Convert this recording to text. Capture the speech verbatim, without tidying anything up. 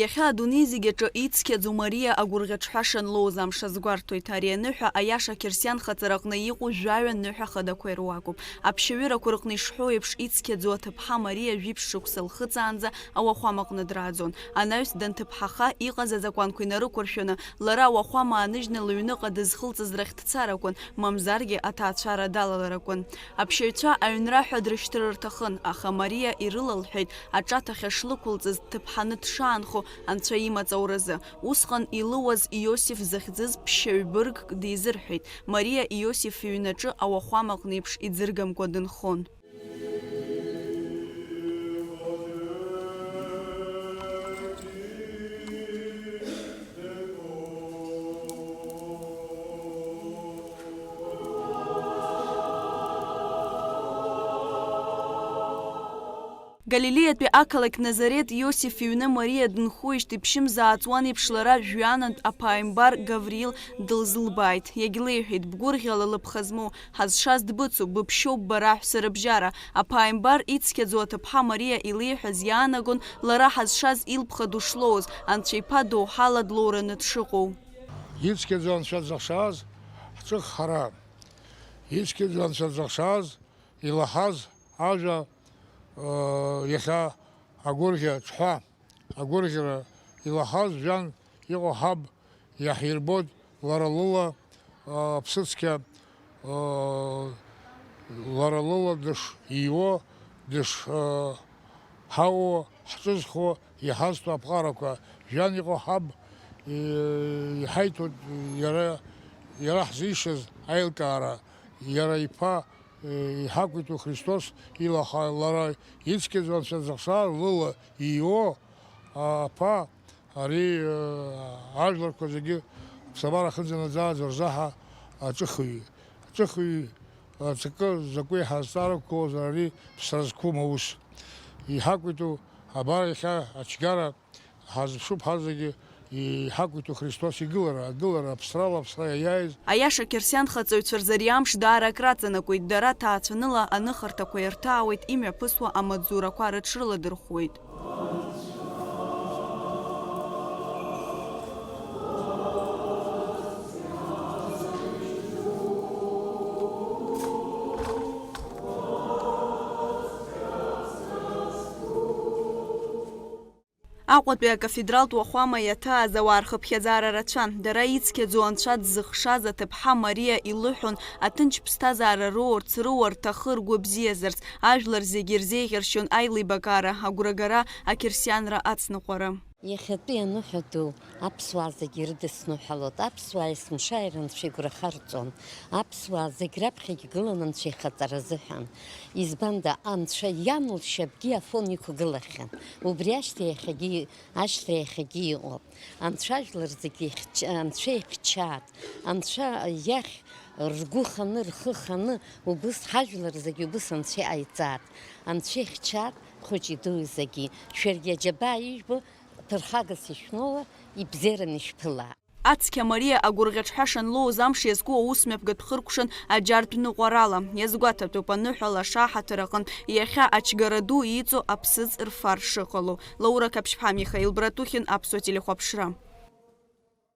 Иахьа адунеи зегь аҿы ицқьаӡоу Мариа агәырӷьаҿҳәаша анлоуз амш азгәарҭоит. Ари аныҳәа аиаша ақьырсиан хаҵараҟны иҟоу жәаҩа ныҳәа хадақәа ируакуп. Аԥсшьаҩырақәа рҟны ишҳәоу еиԥш, ицқьаӡоу аҭыԥҳа Мариа жәиԥшь шықәса лхыҵаанӡа ауахәамаҟны драаӡон. Анаҩс данҭыԥҳаха, иҟаз азакәанқәа инарықәыршәаны, лара ауахәама ааныжьны лыҩныҟа дызхылҵыз рахь дцар акәын, мамзаргьы аҭаацәара далалар акәын. Аԥсшьаҩцәа аҩнра ҳәа дрышьҭыр рҭахын, аха Мариа ирылалҳәеит, аҿаҭахьа шлықәылҵыз дҭыԥҳаны дшаанхо Анцәа имаҵ ауразы. Усҟан илыуаз Иосиф захьӡыз ԥсшьаҩ быргк дизырҳәеит. Мариа Иосиф иҩнаҿы ауахәамаҟны еиԥш иӡыргамкәа дынхон. Галилеиатәи ақалақь Назарет Иосиф иҩны Мариа дынхоижьҭеи ԥшьымз ааҵуан еиԥш лара жәҩанантә аԥааимбар Гавриил дылзылбааит. Иагьлеиҳәеит, бгәырӷьала лыԥха змоу, ҳазшаз дбыцуп, быԥшьоуп бара, ҳәса рыбжьара. Аԥааимбар ицқьаӡоу аҭыԥҳа Мариа илеиҳәаз иаанагон лара ҳазшаз илԥха ду шлоуз, Анцәа иԥа доуҳала длоураны дшыҟоу. Ицқьаӡоу Анцәа дзыхшаз ҳҿыхҳара, ицқьаӡоу Анцәа дзыхшаз илаҳаз ажәа, э, иахьа агәырӷьа ҽҳәа, агәырӷьара илаҳаз жәҩан иҟоу ҳаб иаҳирбоит, лара лыла, э, аԥсыцқьа, э, лара лыла дышиуо, дыш-, э, ҳауо, ҳҿызхуа, иҳазҭо аԥҟарақәа, жәҩан иҟоу ҳаб, э, иҳаиҭоит иара, иара ҳзишаз аилкаара, иара иԥа, э, иҳақәиҭу Христос илаха, лара ицқьаӡоу Анцәа дзыхшаз лыла ииуо аԥа, ари, э, ажәларқәа зегьы аԥсабара ахьынӡанаӡааӡо рзаҳа аҿыхҩы, аҿыхҩы, аҵакы закәи ҳазҵаарақәоуз ари ԥсра зқәым аус. Иҳақәиҭу абар иахьа ачгара ҳазԥшуп ҳазегьы, иҳақәиҭу Христос игылара, агылара аԥсрала аԥсра иаиааиз. Аиаша ақьырсиан хаҵаҩцәа рзы ари амш даара акраҵанакуеит, дара ҭаацәаныла аныхарҭақәа ирҭаауеит, имҩаԥысуа амаҵзурақәа рыҽрыладырхәуеит. Аҟәатәи акафедралтә уахәама иаҭааз ауаа рхыԥхьаӡара рацәан. Дара ицқьаӡоу Анцәа дзыхшаз аҭыԥҳа Мариа илыҳәон аҭынч ԥсҭазаара роурц, рыуа рҭахы ргәы бзиазарц, ажәлар зегьы ирзеиӷьаршьон аилибакаара, агәрагара, ақьырсианра ацныҟәара. Иахьатәи аныҳәа ду аԥсуаа зегьы ирыдысныҳәалоит. Аԥсуаа есымша Анцәа игәра харҵон. Аԥсуаа зегь раԥхьагь гылан Анцәа ихаҵара азыҳәан. Избанда, Анцәа иан лшьапгьы Афон иқәгылахьан. Убри ашьҭа иахьагьы, ашьҭра иахьагьы иҟоуп. Анцәа ажәлар зегьы ихьч-, Анцәа ихьчааит. Анцәа иахь ргәы ханы, рхы ханы, убыс ҳажәлар зегьы убыс Анцәа иҟаиҵааит. Анцәа ихьчааит хәыҷи дуи зегьы. Шәаргьы аџьабаа ижәбо ԥырхагас ишәмоуа, ибзиараны ишәԥылааит. Ацқьа Мариа агәырӷьаҿҳәаша анлоуз амш иазку аусмҩаԥгатә хыркәшан аџьартә ныҟәарала. Иазгәаҭатәуп, аныҳәа лаша аҳаҭыр аҟынтә иахьа ачгара ду иҵоу аԥсыӡ рфар шыҟало. Лаура Қаԥшьԥҳа, Михаил Братухин, Аԥсуа телехәаԥшра.